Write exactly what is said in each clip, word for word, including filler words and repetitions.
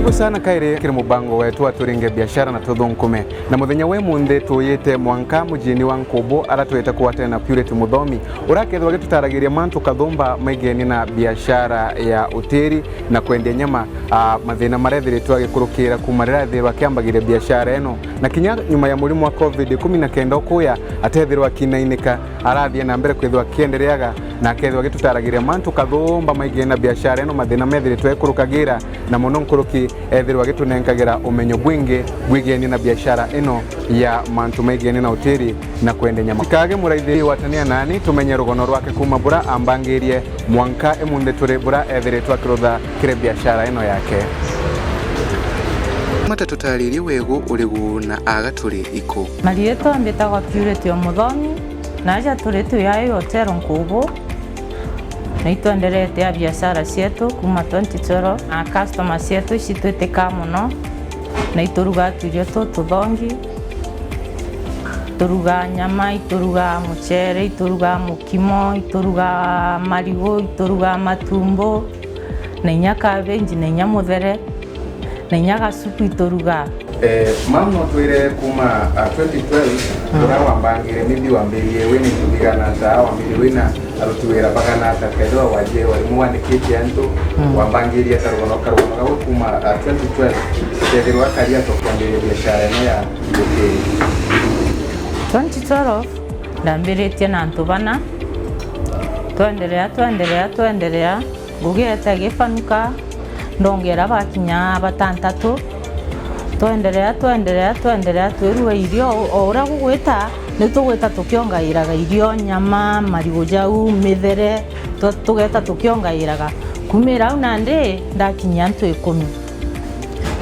Karibu sana kairi kiri mubango wetu wa Turinge Biashara na Tuthunkume. Na muthenya wa imunthi tuyite mwanka mujini wa Nkubu, ara twite kugwatana na Purity Muthomi, uria akethirwa agitutaragiria mantu kathumba maigenie na biashara ya utiri na kwendia nyama, a, mathina maria ethiritwe agikurukira kuma riria ethirwa akiambagiria biashara ino. Na kinya nyuma ya murimo wa covid kumi na kenda ukuya, atethirwa akinainika, arathie na mbere kwithirwa akiendereaga na akethirwa agitutaragiria mantu kathumba maigenie na biashara ino, mathina methiritwe ekurukagira, na mono nkuruki ethirwa agitunenkagira umenyo bwingi bwigenie na biashara ino ya mantu maigenie na utiri na kwendia nyama. Tikage muraithi gwatania nani tumenye rugono rwake kuma bura ambangirie mwanka imunthi turi bura ethiritwe akirutha kiri biashara ino yake. Mata tutaririe wegu urigu na aga turi iku. Marietwa mbitagwa Purity Omuthomi, na aja turi twi ai hotero Nkubu. Na itwenderete a biashara cietu kuma twenty twelve, na customer cietu icitwitikaa mono, na iturugaa turio tututhongi. Iturugaa nyama, iturugaa mucere, iturugaa mukimo, iturugaa marigu, iturugaa matumbu, na inya cabbage, na inya muthere, na inya gasupu iturugaa. Eh, mam, no twire kuma, ah, twenty twelve, mm, uria wambangire, maybe wambirie wina into bigana ata, wambirie wina aruti wira bagana ata, kethirwa wajie wari mwandikitie antu, mm, wambangirie ata rugono, karugono gau kuma, ah, twenty twelve, kethirwa kari ata ukiambiria biashara ino ya utiri? Twenty twelve, ndambiritie na antu bana, twenderea, twenderea, twenderea. Ngugi yeete igipanuka, ndongera bakinya batantatu. Twenderea, twenderea, twenderea, twirua irio o, o uria gugwita, ni tugwita tukiongairaga irio, nyama, marigu jau, mithere, tu-, tugeta tukiongairaga. Kumira au nandi, ndakinyia antu ikumi.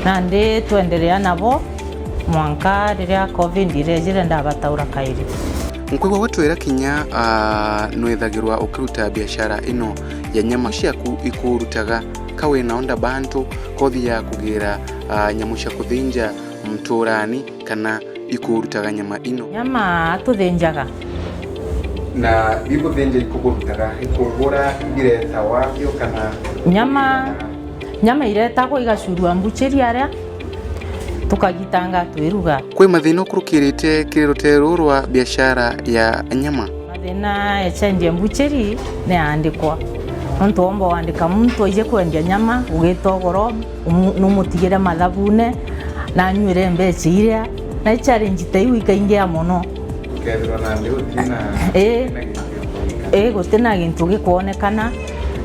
Nandi twenderea nabo, mwanka riria covid irejire, ndabataura kairi. Nkwigua gutwira kinya, ah, nwithagirwa ukiruta biashara ino ya nyama ciaku ikurutaga, ka wina onda bantu kothi ya kugira, ah, nyamu cia kuthinja mturani, kana ikurutaga nyama ino? Nyama tuthinjaga. Na bikuthinja ikukurutaga, ikugura, bireta wabio kana? Nyama, nyama iretagwa igacurua mbuchiri aria, tukagitanga twiruga. Kwi mathina ukurukirite kiri rutere ruru rwa biashara ya nyama? Mathina ya chendia mbuchiri ni aandikwa. Nontu womba wandika muntu aije kwendia nyama, ugita ugoro, umu-, numutigire mathabune, na anyuire mbecha iria, na challenge ta iu ikaingia mono. Ukethirwa nandi utina, ii, utina gintu gikuonekana. Ii, gutina gintu gikuonekana,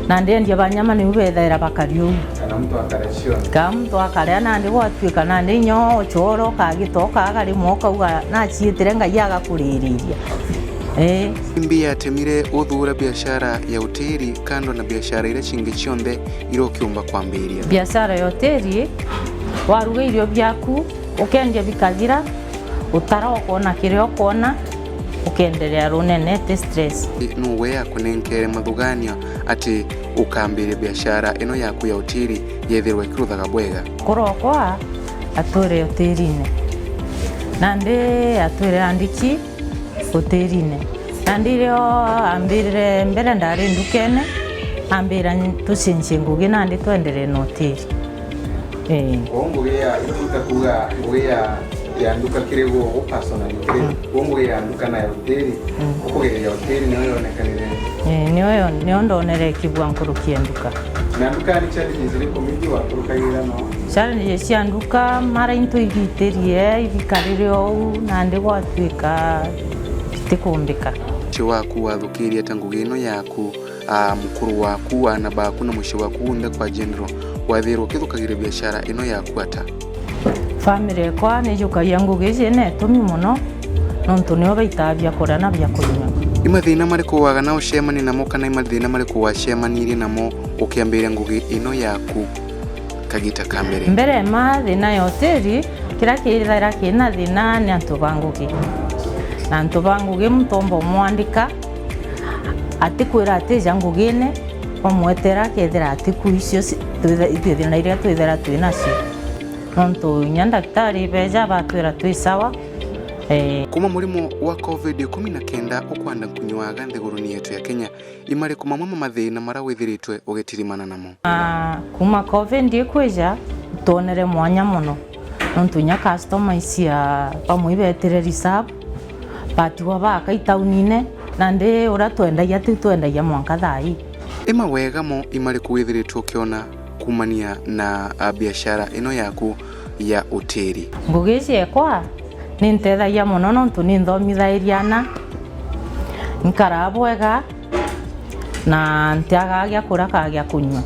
na nandi endia ba nyama niu bethaira bakari uu. Kana muntu akare cione. Kana muntu akarea nandi gwatuika nandi inya ucoro ukagita ukaga rimwe ukauga naciitire Ngai agakuririria. Ii. Imbi yatemire uthuura biashara ya utiri kando na biashara iria cingi cionthe iria ukiumba kwambiria? Biashara ya utiri, waruga irio biaku, ukendia bikathira, utara ukoona kiria ukoona, ukenderea runene, ti stress. Nu we akunenkere mathuganio ati ukambiria biashara ino yaku ya utiri yethirwa ikiruthaga bwega? Kurokwa atwire utirine. Nandi atwire andiki utirine. Nandi rio ambirire mbere ndari ndukene, ambira tucenjie ngugi nandi twenderee na utiri. Ii. Kwou ngugi ya, ikuruta kuuga ngugi ya, ya nduka kiri gu, gu personally kiri, mm, kwou ngugi ya nduka na ya utiri, mm, ukugereria utiri niyo yonekanire. Ii, niyo yo-, niyo ndonere ikibua nkuruki ya nduka. Na nduka ni challenges iriku maybe wakurukagira no? Challenges cia nduka, mara into ibitirie, ibikarire ou, nandi gwatuika bitikumbika. Mucii waku wathukirie ata ngugi ino yaku, a, mukuru waku, aana baku na mucii waku wonthe kwa general, wathirwa ukithukagiria biashara ino yaku ata? Family ekwa nijukagia ngugi iji na itumi mono, nontu nio baitaga bia kuria na bia kunyua. Ni mathina mariku wagana ucemania namo, kana ni mathina mariku wacemanirie namo ukiambiria ngugi ino yaku? Kagita ka mbere. Mbere ma thina ya utiri, kiria kithaira kina thina ni antu ba ngugi. Na antu ba ngugi muntu omba umwandika, atikwira atija ngugine, wamwetera akethira atiku icio ci-, twitha-, itwi thina iria twithira twi nacio. Nontu inya ndagitari beja batwira twi sawa. Ee. Kuma murimo wa covid kumi na kenda ukwanda nkunywaga nthiguruni yetu ya Kenya, i mariku mamwe ma mathina maria withiritwe ugitirimana namo? Ah, kuma covid ikwija, Twonere mwanya mono, nontu inya customer cia bamwe ibetire reserve, batigwa baaka itaunine, nandi uria twendagia tiu twendagia mwanka thaa ii. Ni mawega mo imariku withiritwe ukiona kumania na, a, biashara ino yaku ya utiri? Ngugi iji ekwa nintethagia mono nontu ninthomithairia ana, nkaraa bwega, na ntiagaa gia kuria kana gia kunyua.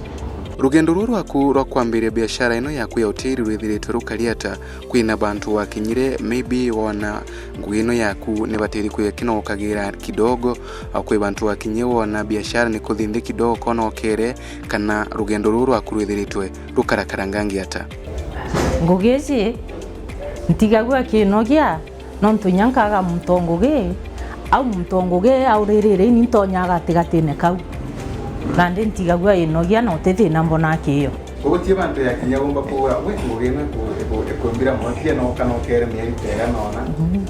Rugendo ruu rwaku rwa kwambiria biashara ino yaku ya utiri rwithiritwe rukari ata? Kwina bantu wakinyire, maybe wona ngugi ino yaku ni batiri kwikina ukagira kidogo, au kwi bantu wakinyie wona biashara ni kuthi nthi kidogo kona ukere, kana rugendo ruu rwaku rwithiritwe rukarakara ngangi ata? Ngugi iji ntigagua kinogia, nontu inya nkaga muntu o ngugi, au muntu o ngugi auririre, ini ntonya gatigatine kau. Nandi ntigagua inogia na uti thina mbona kiyo. Koguo ti bantu yakinya gumba kuuga, "We, ngugi ino iku-, iku-, ikumbira mono, tia no kana ukere mieri ta igana ona,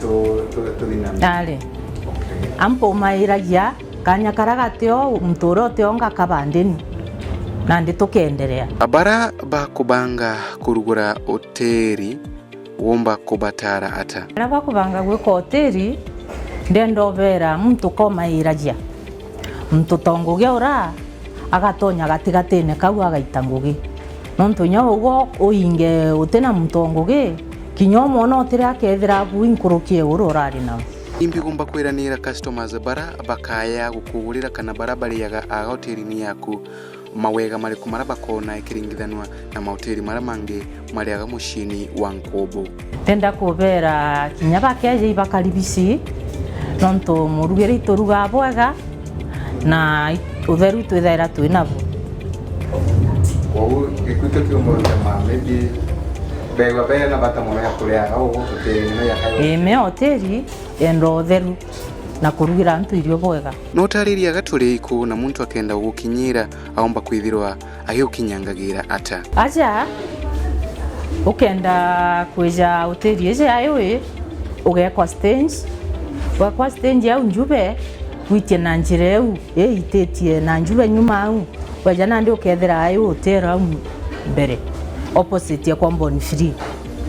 tu-, tu-, tuthi na mbere." Ari. Okay. Ampumairagia, kanya karia gatio, muntu uria utio ngakaba ndini. Nandi tukenderea. Abara bakubanga kurugura utiri, wumba kubatara ata? Aria bakubanga gwika utiri, ndenda ubera muntu komairagia. Muntu to ngugi ura agatonya gatigatine kau agaita ngugi. Nontu inya ugwo uinge utina muntu o ngugi, kinya umwona utiri akethira abu inkuruki e uru urari nau. Imbi gumba kwiranira customers bara bakaya gukugurira kana bara bariaga aga hotelini yaku? Mawega mariku maria bakoona ikiringithanua na mahoteli maria mangi mariaga muciini wa Nkubu? Ndenda kubera kinya bakeeja ibakaribisi, nontu murugire iturugaa bwega na i-, utheru twithaira twi nabu. Kwou gikuitwe kiumurute ma, maybe, beegwa bena bata mono ya kuriaga ugu hotelini ino ya Kayo? Ii, me hoteli yenda utheru na kurugira antu irio bwega. No utaririe aga turi iku na muntu akenda gugukinyira aumba kwithirwa agiukinyangagira ata? Aja, ukenda kwija hoteli iji ya iwi, ugekwa stage, wekwa stage au Njube, witie na njira iu iititie na Njube nyuma au, weja nandi ukethira ai hotel au mbere, opposite ya kwa Born Free.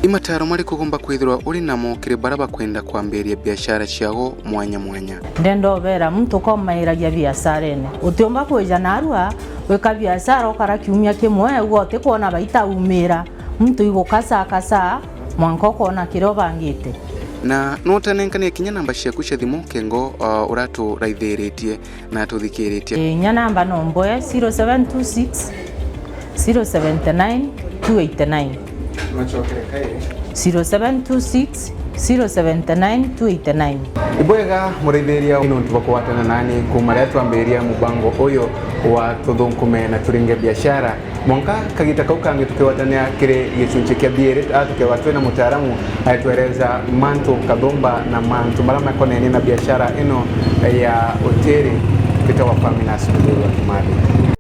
Ni mataro mariku ugomba kwithirwa uri namo kiri bara bakwenda kwambiria biashara ciao mwanya mwanya? Ndenda ubera muntu ukomairagia biasharene. Utiumba kwija narua wika biashara ukara kiumia kimwe, ugwe utikwona baita umira. Muntu igukasa akasa, mwanka ukona kiria ubangite. Na no utanenkania kinya namba ciaku cia thimu, kengo, uh, uraturaithiritie na tuthikiritie. Ii, inya namba nombwe, zero seven two six, zero seven nine, two eight nine. Macokere kairi. Zero seven two six, zero seven nine, two eight nine. Ibwega, muraithiria, nontu bwa kugwatana nani kuuma riria twambiria mubango uyu wa Tuthunkume na Turinge Biashara. Mwanka kagita kau kangi tukigwatania kiri gicunci kia biiri, a, tukethirwa twina mutaaramu aitwereza mantu kathumba na mantu maria makonenie na biashara ino ya hoteli, mbitagwa Faminas Muthuri wa Kimathi.